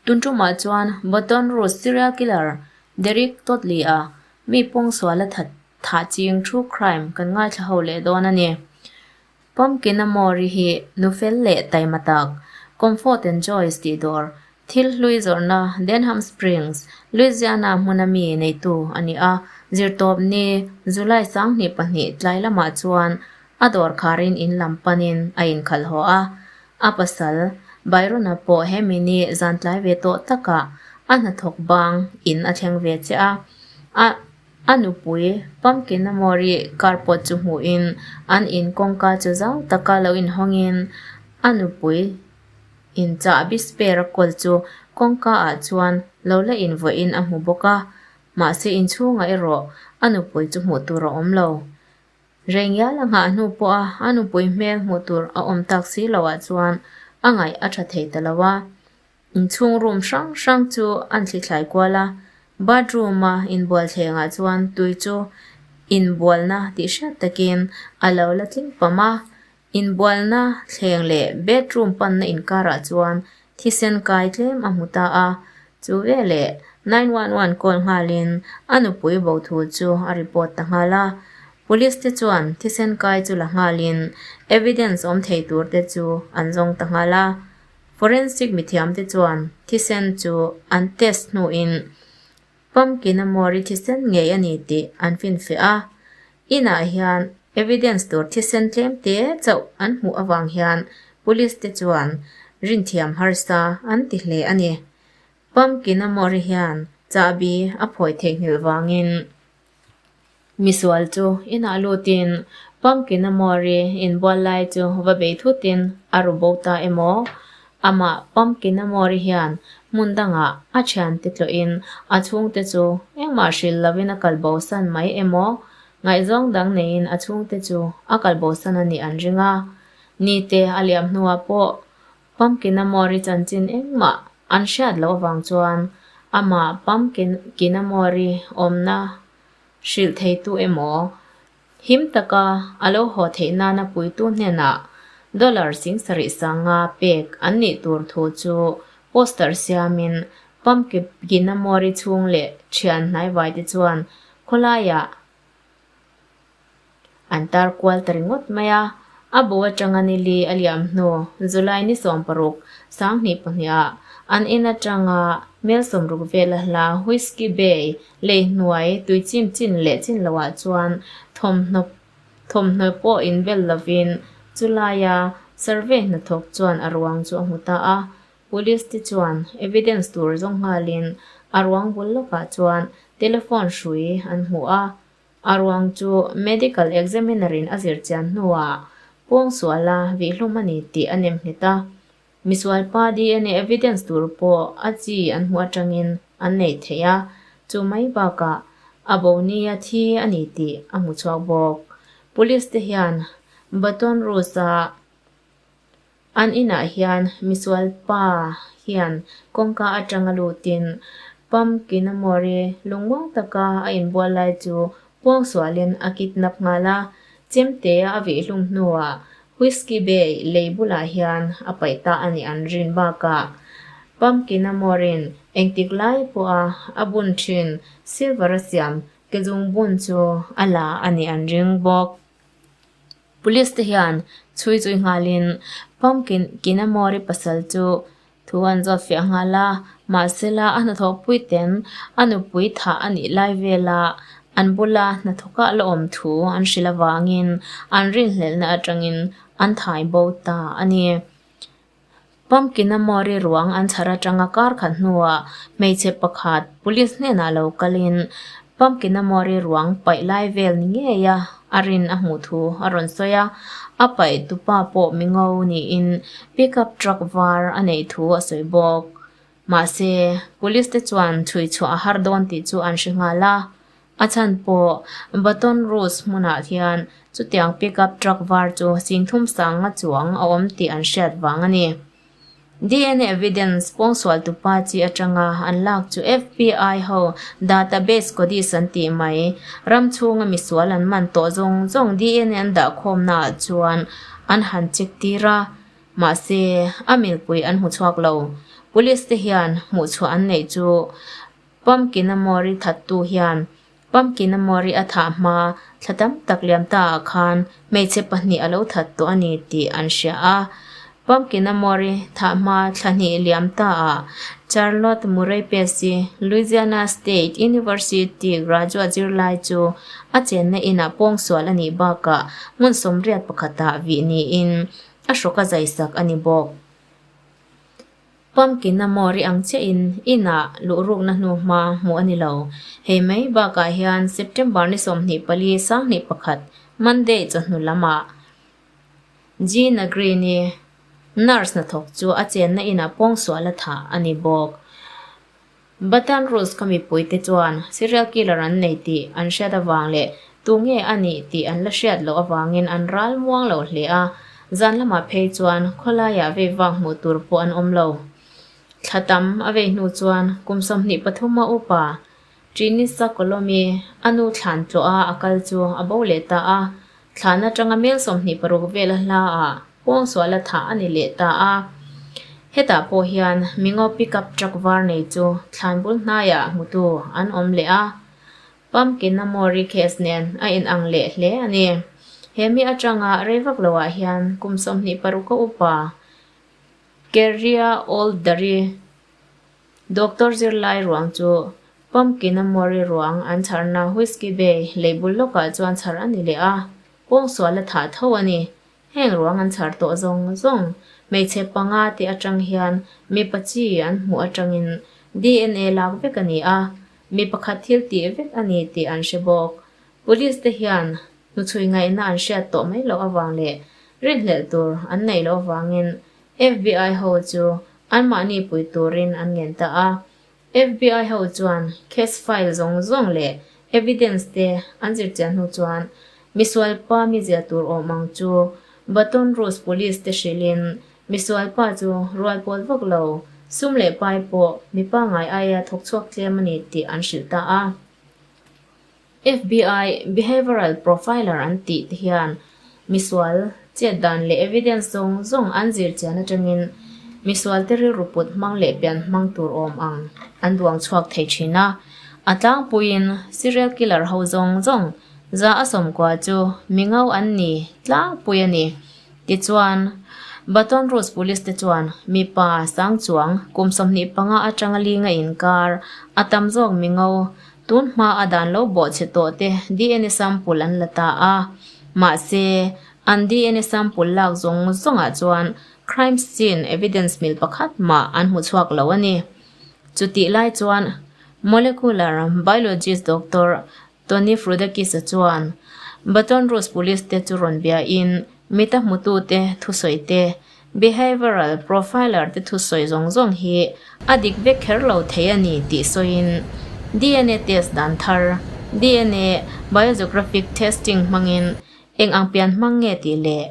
Tun tumah chuan Baton Rouge serial killer Derrick Totley-a mi pawngsuala that thah ching true crime kan ngaithla ho leh dawn a ni. Pumpkin Amore hi nufel leh taima tak, Comfort and Joys tih dawr, thil hlui zawrhna Denham Springs, Louisiana hmuna mi neitu a ni a. Zirtawp ni July 22 tlai lamah chuan a dawr kharin in lam panin a inkhalh haw a. A pasal, Byron-a pawh hemi ni zan tlai ve tawh takah a hnathawk bang in a thleng ve che a. A. A nupui, Pumpkin Amori car pawt chu hmuhin an in kawngka chu zau taka lo inhawngin a nupui in chahbi spare a kawl chu kawngka ah chuan lo la invuahin a hmu bawk a, mahse inchhungah erawh a nupui chu hmuh tur a awm lo. Reingial a nghah hnu pawha a nupui hmel hmuh tur a awm tak si loah chuan a ngaih a tha thei ta lo a. Inchhung room hrang hrang chu an thlithlai kual a, bathroom a inbual thlengah chuan tui chu inbualna tih hriat takin a lo la tling pam a. Inbualna thleng leh bedroom panna inkarah chuan thisen kai tlem a hmu ta a, chu veleh 911 call nghalin a nupui bo thu chu a report ta nghal a. Police te chuan thisen kai chu la nghalin evidence awm thei tur te chu an zawng ta nghal a. Forensic mithiamte chuan thisen chu an test hnuin Pumpkin Amori thisen ngei a ni tih an finfiah a. Inah hian evidence tur thisen tlem te chauh an hmuh avang hian police te chuan rinthiam harsa an ti hle a ni. Pumpkin Amori hian chahbi a phawi theihnghilh vangin Misual chu inah lutin Pumpkin Amori inbual lai chu va bei thutin a ru bo ta emaw? Amah Pumpkin Amori hian hmun dangah a thiante tlawhin a chhungte chu engmah hrilh lovin a kal bosan mai emaw? Ngaihzawng dang neiin a chhungte chu a kal bosan a nih an ring a. Nite a liam hnuah pawh Pumpkin Amori chanchin engmah an hriat loh avang chuan amah Pumpkin Amori awmna hrilh theitu emaw him taka a lo haw theih nana puitu hnenah dollar 70,000 sanga pek an nih tur thu chu poster siamin Pumpkin Amori chhung leh thian hnaivai te chuan khawlaiah An tar kual ta ringawt mai a, a bo atanga ni li a liam hnu July ni 16, 2002 ah an in atanga mel 60 vela hla Whiskey Bay lei hnuai tui chim chin leh chin loah chuan thawmhnaw thawmhnaw pawh inbel lovin chulaia survey hnathawk chuan a ruang chu a hmu ta a. Police te chuan evidence tur zawng nghalin a ruang bul lawkah chuan telephone hrui an hmu a. A ruang chu medical examiner in a zir chian hnuah pawngsuala vihhlum a ni tih a nem nghet a. Misualpa DNA evidence tur pawh a chi an hmuh atangin an nei thei a, chu mai bakah a bo nia thi a ni tih a hmu chhuak bawk. Police te hian Baton Rouge-a An inah hian misual pa hian kawngka atanga lutin Pumpkin Amore lungmuang taka a inbual lai chu puangsualin a kidnap nghal a, chemtea a vihhlum hnuah Whiskey Bay lei bulah hian a paih ta a nih an rin bakah Pumpkin Amore-in engtik lai pawha a bun thin silver a siam kezungbun chu a la a nih an ring bawk. Police te hian chhui chui nghalin Pumpkin Kinamori pasal chu thu an zawt fiah nghal a, mahsela a hnathawhpui ten a nupui thah a nih lai vela an bula hnathawkah la awm thu an hrilh avangin an rinhlelhna atangin an thai bo ta a ni. Pumpkin Amori ruang an chhar atanga kar khat hnuah hmeichhe pakhat police hnenah lo kalin Pumpkin Amori ruang paih lai vel ni ngei a a rin a hmuh thu a rawn sawi a, a paih tupa pawh mingo niin pickup truck var a neih thu a sawi bawk. Mahse, police te chuan chhui chhuah a har dawn tih chu an hre nghal a. A chhan pawh Baton Rouge hmunah hian chutiang pickup truck var chu 33 nga chuang a awm tih an hriat vang a ni. DNA evidence pawngsual tupa chi atanga an lak chu FBI ho database CODIS an tih mai. Ram chhunga misual an man tawh zawng zawng DNA an dahkhawmnaah chuan an han check tir a. Mahse, a milpui an hmu chhuak lo. Police te hian hmuhchhuah an neih chu Pumpkin Amori thattu hian Pumpkin Amori a thah hma thla tam tak liam ta ah khan hmeichhe pahnih a lo that tawh a ni tih an hria a. Pumpkin Amori thah hma thla hnih liam ta ah Charlotte Murray Pesci, Louisiana State University graduate zirlai chu a chenna inah pawngsual a nih bakah hmun sawmriat pakhatah vih niin a hrawk a zaisak a ni bawk. Pumpkin a mawri ang chiahin inah luhrukna hnu hma hmuh a ni lo. Hei mai bakah hian September ni 24 21 Monday chawhnu lamah Gina Green-i nurse hnathawk chu a chenna inah pawngsual a thah a ni bawk. Baton Rouge khaw mipuite chuan serial killer an nei tih an hriat avang leh tunge a nih tih an la hriat loh avangin an ral muang lo hle a, zan lamah phei chuan khawlaiah vei vak hmuh tur pawh an awm lo. Thla tam a vei hnu chuan kum 23 a upa Trinisa Kolomi a nu thlan tlawh a a kal chu a bo leh ta a, thlan atanga mel 26 vel a hla ah pawngsual a thah a ni leh ta a. Hetah pawh hian mingo pickup truck var nei chu thlan bul hnaiah hmutu an awm leh a, Pumpkin Amori case nen a inang leh hle a ni. He mi atanga rei vak loah hian kum 26 a upa Kerria Oldari Doctor zirlai ruang chu Pumpkin Amori ruang an chharna Whiskey Bay lei bul lawkah chuan chhar a ni leh a, pawngsual a thah tho a ni. Heng ruang an chhar tawh zawng zawng hmeichhe panga te atang hian mipa chi an hmuh atangin DNA lak vek a ni a, mi pakhat thil tih vek a ni tih an hre bawk. Police te hian hnuchhui ngaihna an hriat tawh mai loh avang leh rinhlelh tur an neih loh avangin FBI ho chu anmahni pui turin an ngen ta a. FBI ho chuan case file zawng zawng leh evidence te an zirchian hnu chuan misual pa mizia tur awm ang chu Baton Rouge Police te hrilhin misual pa chu rual pawl vak lo, sum leh pai pawh mi pangngai aia thawk chhuak tlem a ni tih an hrilh ta a. FBI behavioral profiler an tih te hian misual chet dan leh evidence zawng zawng an zir chian atangin misual te rilru put hmang leh pian hmang tur awm ang an duang chhuak thei thin a. A tlangpuiin serial killer ho zawng zawng za a sawmkua chu mi ngau an ni tlangpui a ni. Tichuan, Baton Rouge Police te chuan mipa sang chuang kum 25 atanga linga inkar a tam zawk mi ngau Tun hma a dan lo bawh chhe tawh te DNA sample an la ta a, mahse, an DNA sample lak zawng zawngah chuan crime scene evidence mil pakhat mah an hmu chhuak lo a ni. Chutih lai chuan molecular biologist Doctor Tony Frudakis-a chuan Baton Rouge Police te chu rawn biain mita hmutute thusawi te, behavioural profiler te thusawi zawng zawng hi a dik vek kher lo thei a ni tih sawiin DNA test dan thar, DNA biogeographic testing hmangin eng ang pian hmang nge tih leh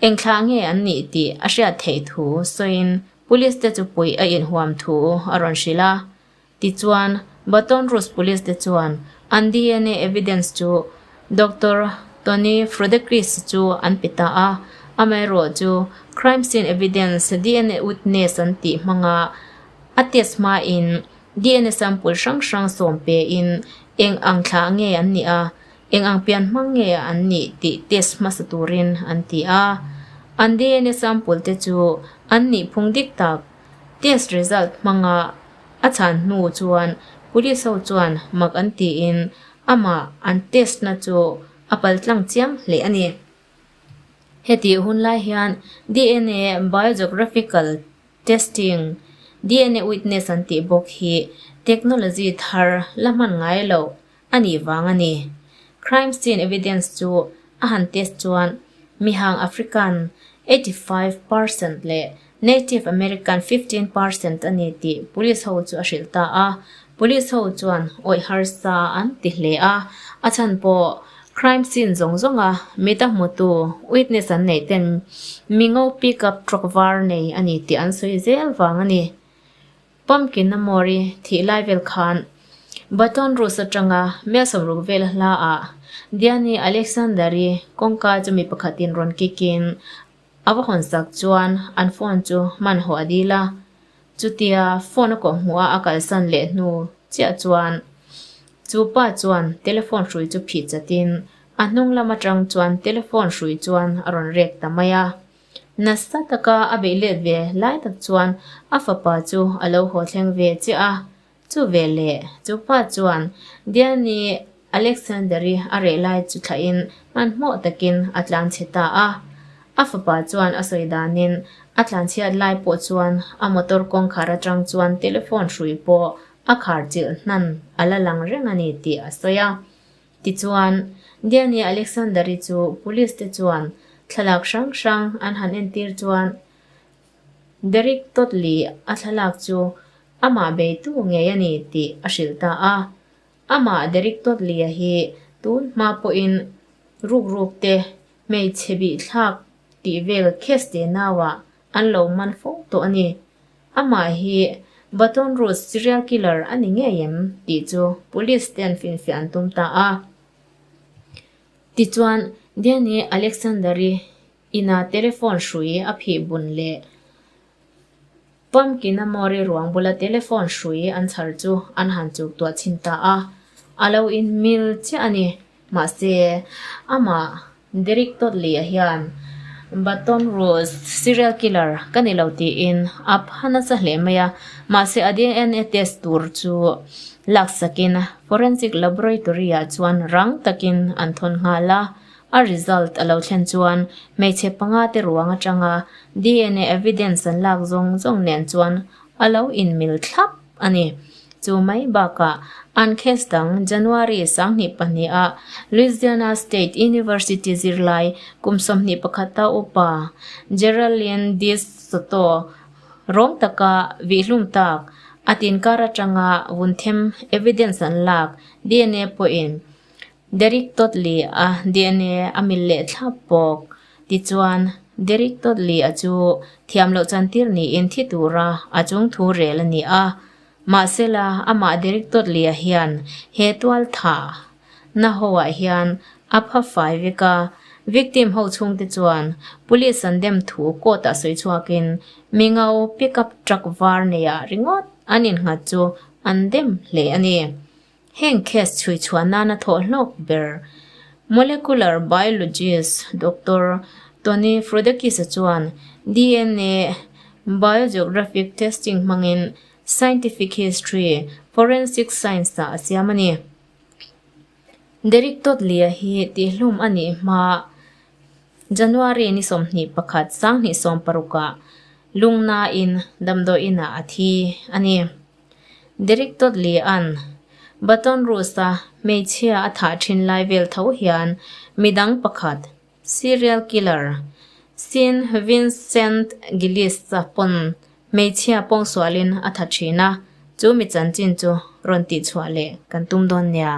eng thlah nge an nih tih a hriat theih thu sawiin police te chu puih a inhuam thu a rawn hrilh a. Tichuan, Baton Rouge Police te chuan an DNA evidence chu Doctor Tony Frodekris chu an pe ta a, amaherawh chu crime scene evidence DNA witness an tih hmanga a test hmain DNA sample hrang hrang sawm pein eng ang thlah nge an nih a, eng ang pian hmang nge an nih tih test hmasa turin an ti a. An DNA sample te chu an nihphung dik tak test result hmanga A chhan hnu chuan police ho chuan mak an tiin amah an test na chu a paltlang chiang hle a ni. Hetih hun lai hian DNA biogeographical testing, DNA witness an tih bawk hi technology thar la hman ngai loh a nih vang a ni. Crime scene evidence chu a han test chuan mihang African 85% leh Native American 15% a ni tih police ho chu a hrilh ta a. Police ho chuan awih harsa an ti hle a, a chhan pawh crime scene zawng zawnga mita hmutu witness an neih ten mingo pickup truck var nei a ni tih an sawi zel vang a ni. Pumpkin a Mori thih lai vel khan Baton Rouge atanga mel sawmruk vel hla ah Diani Alexander-i kawngka chu mi pakhatin rawn kick in a va hawn sak chuan an phone chu hman haw a dil a. Chutia phone a kawhhmuh a a kalsan leh hnu chiah chuan chu pa chuan telephone hrui chu phih chatin a hnung lam atang chuan telephone hrui chuan a rawn rek ta mai a. Nasa taka a beih let ve lai tak chuan a fapa chu a lo haw thleng ve chiah a. Chu ve leh chu pa chuan Diani Alexander-i a reh lai chu thlahin hmanhmawh takin a tlanchhe ta a. A fapa chuan a sawi danin a tlanchhiat lai pawh chuan a motor kawngkhar atang chuan telephone hrui pawh a khar chilh hnan a la lang reng a ni tih a sawi a. Tichuan, Diani Alexander-i chu police te chuan thlalak hrang hrang an han entir chuan Derek Totley a thlalak chu amah beitu ngei a ni tih a hrilh ta a. Amah Derek Totley-a hi tun hma pawhin rukruk te hmeichhe bihthlak tih vel case te nauah an lo man fo tawh a ni. Amah hi Baton Rouge serial killer a ni ngei em tih chu police te an finfiah an tum ta a. Tichuan, Diane Alexander-i Ina telephone hrui a phih bun leh Pumpkin-a Mori ruang bula telephone hrui an chhar chu an han chuk tuah chhin ta a, a lo inmil chiah a ni. Mahse, amah Derek Totley-a hian Baton Rouge serial killer ka ni lo tiin a pha nasa hle mai a, mahse a DNA test tur chu laksakin forensic laboratory-ah chuan rang takin an thawn nghal a. A result a lo thlen chuan hmeichhe panga te ruang atanga DNA evidence an lak zawng zawng nen chuan a lo inmil thlap a ni. Chu mai bakah an case dang January 2002 ah Louisiana State University zirlai kum 21 a upa Geraldine DeSoto rawng taka vihlum tak a tinkar atanga vunthem evidence an lak DNA pawhin Derek Totley a DNA a mil leh thlap bawk. Tichuan, Derek Totley a chu thiam loh chantir niin thi tura a chung thu rel a ni a. Mahsela, amah Derek Totley a hian he tual thah na ho ah hian a pha fai vek a. Victim ho chhungte chuan police an dem thu court ah sawi chhuakin mi ngo pickup truck var neiah ringawt an innghat chu an dem hle a ni. Heng case chhui chhuah nana thawh hlawk ber Molecular biologist Doctor Tony Froudakis-a chuan dna biogeographic testing hmangin scientific history forensic science-ah a siam a ni. Derek Totley-a hi tihhlum a nih hma January ni 21 2016-ah lungnain damdawiinah a thi a ni. Derek Totley-a'n Baton Rouge-a hmeichhia a thah thin lai vel tho hian midang pakhat, serial killer Sean Vincent Gillis-a pawn hmeichhia pawngsualin a tha thin a, chu mi chanchin chu rawn tihchhuah leh kan tum dawn nia.